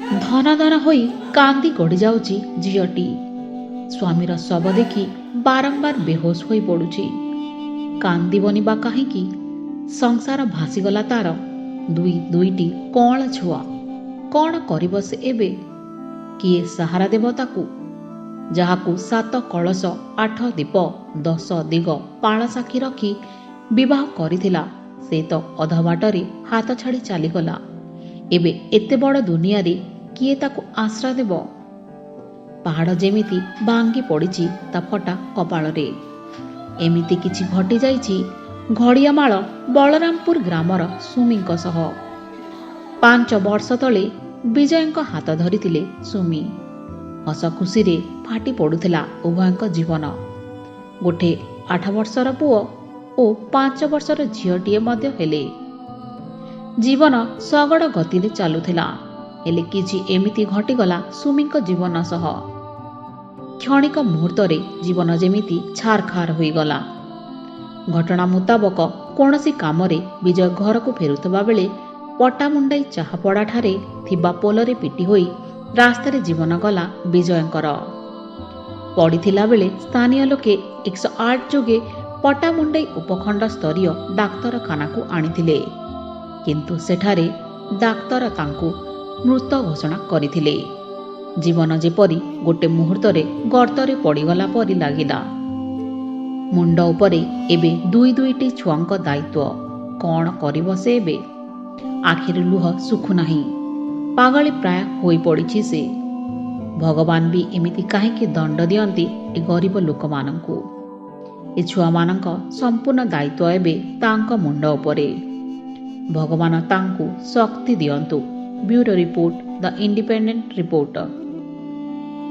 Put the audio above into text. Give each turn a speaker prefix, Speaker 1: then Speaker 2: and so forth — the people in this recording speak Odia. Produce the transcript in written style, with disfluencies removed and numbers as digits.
Speaker 1: ଧନ ଧନ ହୋଇ କାନ୍ଦି ଗଡ଼ିଯାଉଛି ଝିଅଟି। ସ୍ୱାମୀର ଶବ ଦେଖି ବାରମ୍ବାର ବେହୋସ ହୋଇ ପଡ଼ୁଛି। କାନ୍ଦିବନି ବା କାହିଁକି? ସଂସାର ଭାସିଗଲା ତାର। ଦୁଇ ଦୁଇଟି କଅଁଳ ଛୁଆ। କ'ଣ କରିବ ସେ ଏବେ? କିଏ ସାହାରା ଦେବ ତାକୁ? ଯାହାକୁ 7 କଳସ, 8 ଦୀପ, 10 ଦିଗ ପାଳସାକ୍ଷୀ ରଖି ବିବାହ କରିଥିଲା, ସେ ତ ଅଧା ବାଟରେ ହାତ ଛାଡ଼ି ଚାଲିଗଲା। ଏବେ ଏତେ ବଡ଼ ଦୁନିଆରେ କିଏ ତାକୁ ଆଶ୍ରା ଦେବ? ପାହାଡ଼ ଯେମିତି ଭାଙ୍ଗି ପଡ଼ିଛି ତା ଫଟା କପାଳରେ। ଏମିତି କିଛି ଘଟିଯାଇଛି ଘଡ଼ିଆମାଳ ବଳରାମପୁର ଗ୍ରାମର ସୁମିଙ୍କ ସହ। 5 ବର୍ଷ ତଳେ ବିଜୟଙ୍କ ହାତ ଧରିଥିଲେ ସୁମି। ହସ ଖୁସିରେ ଫାଟି ପଡ଼ୁଥିଲା ଉଭୟଙ୍କ ଜୀବନ। ଗୋଟେ 8 ବର୍ଷର ପୁଅ ଓ 5 ବର୍ଷର ଝିଅଟିଏ ମଧ୍ୟ ହେଲେ। ଜୀବନ ଶଗଡ଼ ଗତିରେ ଚାଲୁଥିଲା। ହେଲେ କିଛି ଏମିତି ଘଟିଗଲା ସୁମିଙ୍କ ଜୀବନ ସହ। କ୍ଷଣିକ ମୁହୂର୍ତ୍ତରେ ଜୀବନ ଯେମିତି ଛାରଖାର ହୋଇଗଲା। ଘଟଣା ମୁତାବକ, କୌଣସି କାମରେ ବିଜୟ ଘରକୁ ଫେରୁଥିବା ବେଳେ ପଟ୍ଟାମୁଣ୍ଡାଇ ଚାହାପଡ଼ାଠାରେ ଥିବା ପୋଲରେ ପିଟି ହୋଇ ରାସ୍ତାରେ ଜୀବନ ଗଲା ବିଜୟଙ୍କର। ପଡ଼ିଥିଲା ବେଳେ ସ୍ଥାନୀୟ ଲୋକେ 108 ଯୋଗେ ପଟ୍ଟାମୁଣ୍ଡାଇ ଉପଖଣ୍ଡ ସ୍ତରୀୟ ଡାକ୍ତରଖାନାକୁ ଆଣିଥିଲେ। କିନ୍ତୁ ସେଠାରେ ଡାକ୍ତର ତାଙ୍କୁ ମୃତ ଘୋଷଣା କରିଥିଲେ। ଜୀବନ ଯେପରି ଗୋଟେ ମୁହୂର୍ତ୍ତରେ ଗର୍ତ୍ତରେ ପଡ଼ିଗଲା ପରି ଲାଗିଲା। ମୁଣ୍ଡ ଉପରେ ଏବେ ଦୁଇ ଦୁଇଟି ଛୁଆଙ୍କ ଦାୟିତ୍ୱ। କ'ଣ କରିବ ସେ ଏବେ? ଆଖିରୁ ଲୁହ ଶୁଖୁନାହିଁ। ପାଗଳୀ ପ୍ରାୟ ହୋଇପଡ଼ିଛି ସେ। ଭଗବାନ ବି ଏମିତି କାହିଁକି ଦଣ୍ଡ ଦିଅନ୍ତି ଏ ଗରିବ ଲୋକମାନଙ୍କୁ? ଏ ଛୁଆମାନଙ୍କ ସମ୍ପୂର୍ଣ୍ଣ ଦାୟିତ୍ୱ ଏବେ ତାଙ୍କ ମୁଣ୍ଡ ଉପରେ। ଭଗବାନ ତାଙ୍କୁ ଶକ୍ତି ଦିଅନ୍ତୁ। Bureau report, the Independent reporter.